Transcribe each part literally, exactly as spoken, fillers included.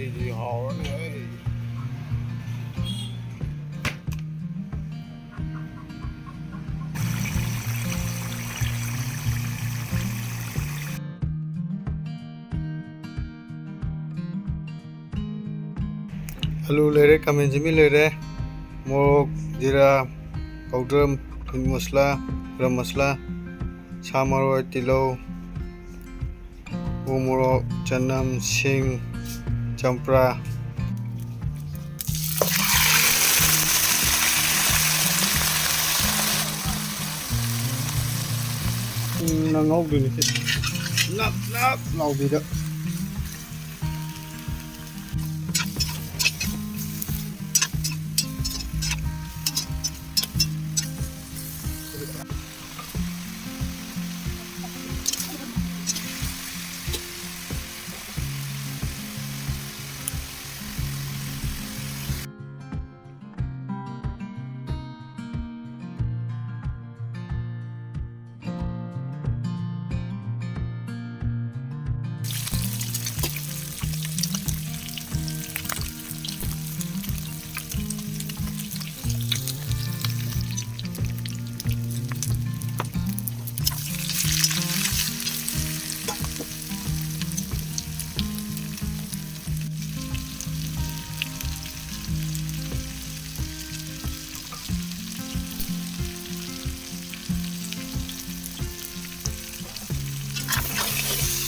ꯁꯤꯗꯤ ꯍꯥꯎꯔꯅꯤ ꯍꯦ꯫ ꯑꯂꯨ ꯂꯩꯔꯦ, ꯈꯥꯃꯦꯟ ꯑꯁꯤꯟꯕꯤ ꯂꯩꯔꯦ, ꯃꯣꯔꯣꯛ, ꯖꯤꯔꯥ, powder, meat ꯃꯁꯂꯥ, ꯒꯔꯝ ꯃꯁꯂꯥ, ꯁꯥ ꯃꯔꯣꯏ, ꯇꯤꯜꯍꯧ, ꯎ ꯃꯣꯔꯣꯛ, ꯆꯅꯝ, ꯁꯤꯡ, ꯆꯝꯄ꯭ꯔꯥ꯫ ꯀꯨꯏꯅ ꯉꯧꯗꯣꯏꯅꯤ ꯁꯤ, ꯅꯞ ꯅꯞ ꯂꯥꯎꯕꯤꯗ꯫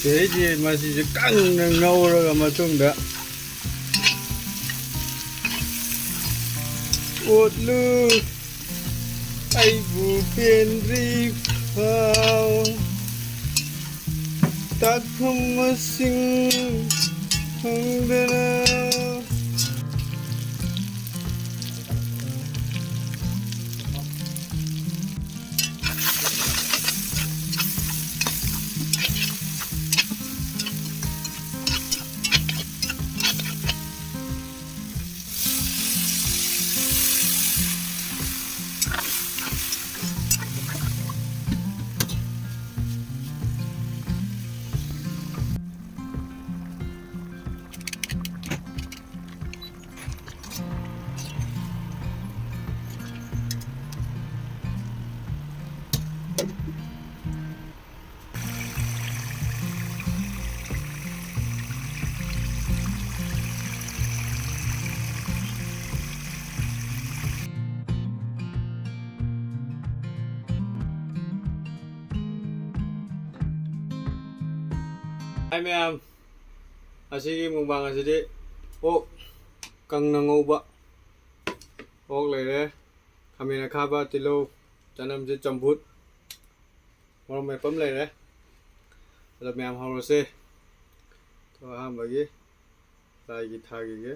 ꯁꯤꯗꯩꯗꯤ ꯃꯁꯤꯁꯦ ꯀꯪꯅ ꯉꯧꯔꯕ ꯃꯇꯨꯡꯗ, ꯑꯣꯠꯂꯨ, ꯑꯩꯕꯨ ꯄꯦꯟꯗ꯭ꯔꯤ ꯐꯥꯎ꯫ ꯇꯥꯛꯐꯝ ꯃꯁꯤꯡ ꯈꯪꯗꯅ꯫ ꯍꯥꯏ ꯃꯌꯥꯝ, ꯑꯁꯤꯒꯤ ꯃꯨꯛꯕꯥꯡ ꯑꯁꯤꯗꯤ ꯑꯣꯛ ꯀꯪꯅ ꯉꯧꯕ, ꯑꯣꯛ ꯂꯩꯔꯦ, ꯈꯥꯃꯦꯟ ꯑꯈꯥꯕ, ꯇꯤꯜꯍꯧ, ꯆꯅꯝꯁꯦ ꯆꯝꯐꯨꯠ, ꯃꯣꯔꯣꯛ ꯃꯦꯠꯄ ꯑꯃ ꯂꯩꯔꯦ꯫ ꯑꯗꯣ ꯃꯌꯥꯝ ꯍꯧꯔꯁꯦ꯫ ꯑꯗꯣ ꯑꯍꯥꯟꯕꯒꯤ ꯂꯥꯏꯒꯤ ꯊꯥꯈꯤꯒꯦ꯫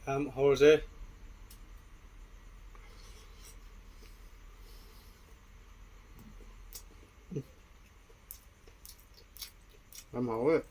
ꯌꯥꯝ ꯍꯧꯔꯁꯦ꯫ ꯌꯥꯝ ꯍꯥꯎꯋꯦ꯫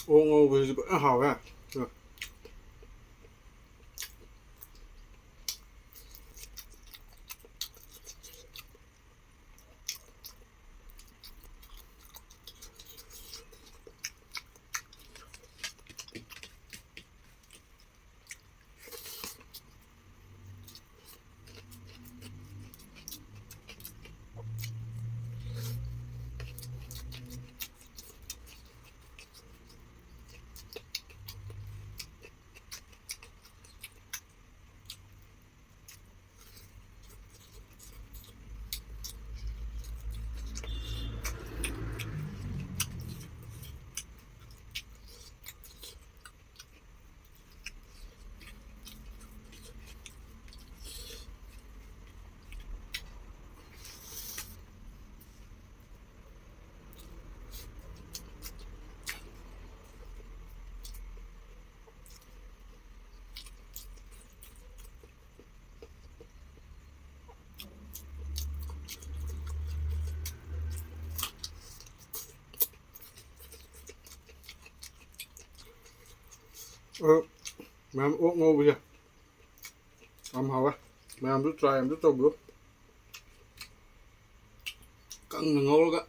ꯑꯣꯛ ꯉꯧꯕꯁꯤꯁꯨ ꯐꯖꯅ ꯍꯥꯎꯋꯦ꯫ ꯑ, ꯃꯌꯥꯝ ꯑꯣꯛ ꯉꯧꯕꯁꯦ ꯌꯥꯝ ꯍꯥꯎꯋꯦ꯫ ꯃꯌꯥꯝꯁꯨ try ꯑꯝꯇ ꯇꯧꯕꯤꯌꯨ꯫ ꯀꯪꯅ ꯉꯧꯔꯒ꯫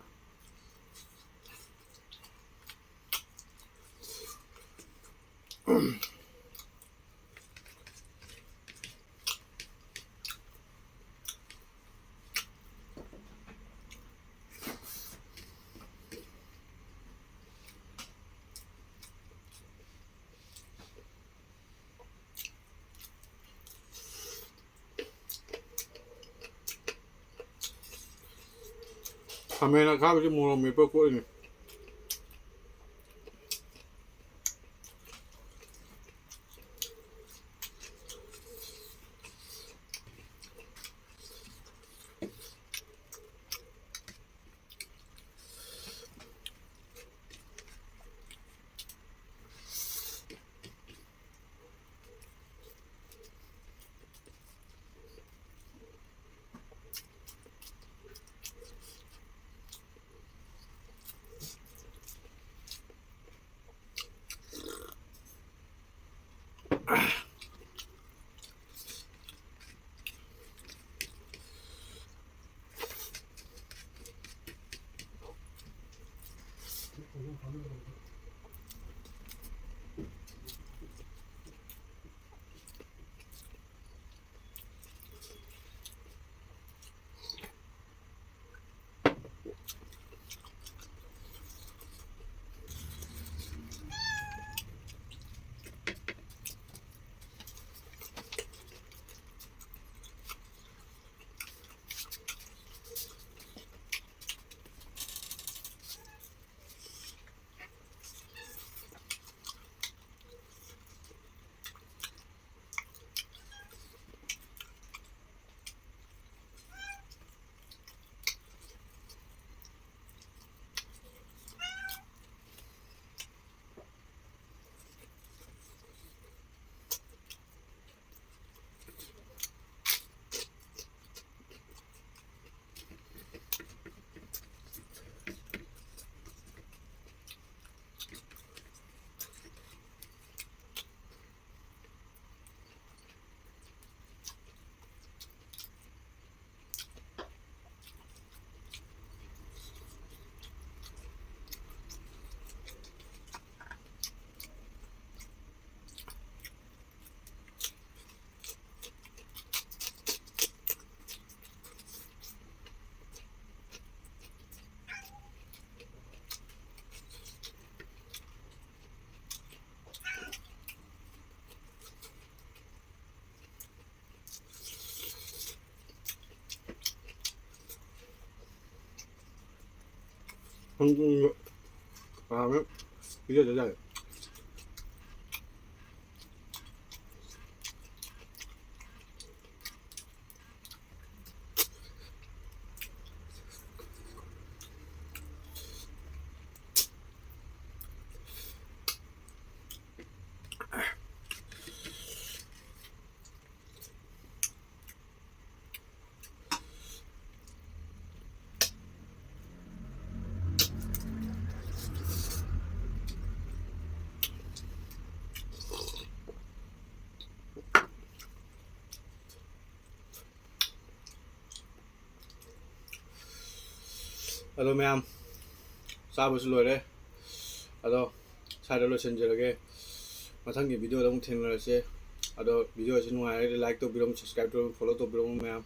ꯈꯥꯃꯦꯟ ꯑꯈꯥꯕꯁꯤ ꯃꯣꯔꯣꯛ ꯃꯦꯠꯄ ꯀꯣꯠꯂꯤꯅꯤ꯫ ꯄꯤꯖꯗ ꯌꯥꯔꯦ꯫ ꯑꯗꯣ ꯃꯌꯥꯝ, ꯆꯥꯕꯁꯨ ꯂꯣꯏꯔꯦ꯫ ꯑꯗꯣ ꯁ꯭ꯋꯥꯏꯗ ꯂꯣꯏꯁꯤꯟꯖꯔꯒꯦ꯫ ꯃꯊꯪꯒꯤ video ꯗ ꯑꯃꯨꯛ ꯊꯦꯡꯅꯔꯁꯦ꯫ ꯑꯗꯣ video ꯁꯤ ꯅꯨꯡꯉꯥꯏꯔꯒꯗꯤ like ꯇꯧꯕꯤꯔꯝꯃꯨ, subscribe ꯇꯧꯕꯤꯔꯝꯃꯨ, follow ꯇꯧꯕꯤꯔꯝꯃꯨ ꯃꯌꯥꯝ꯫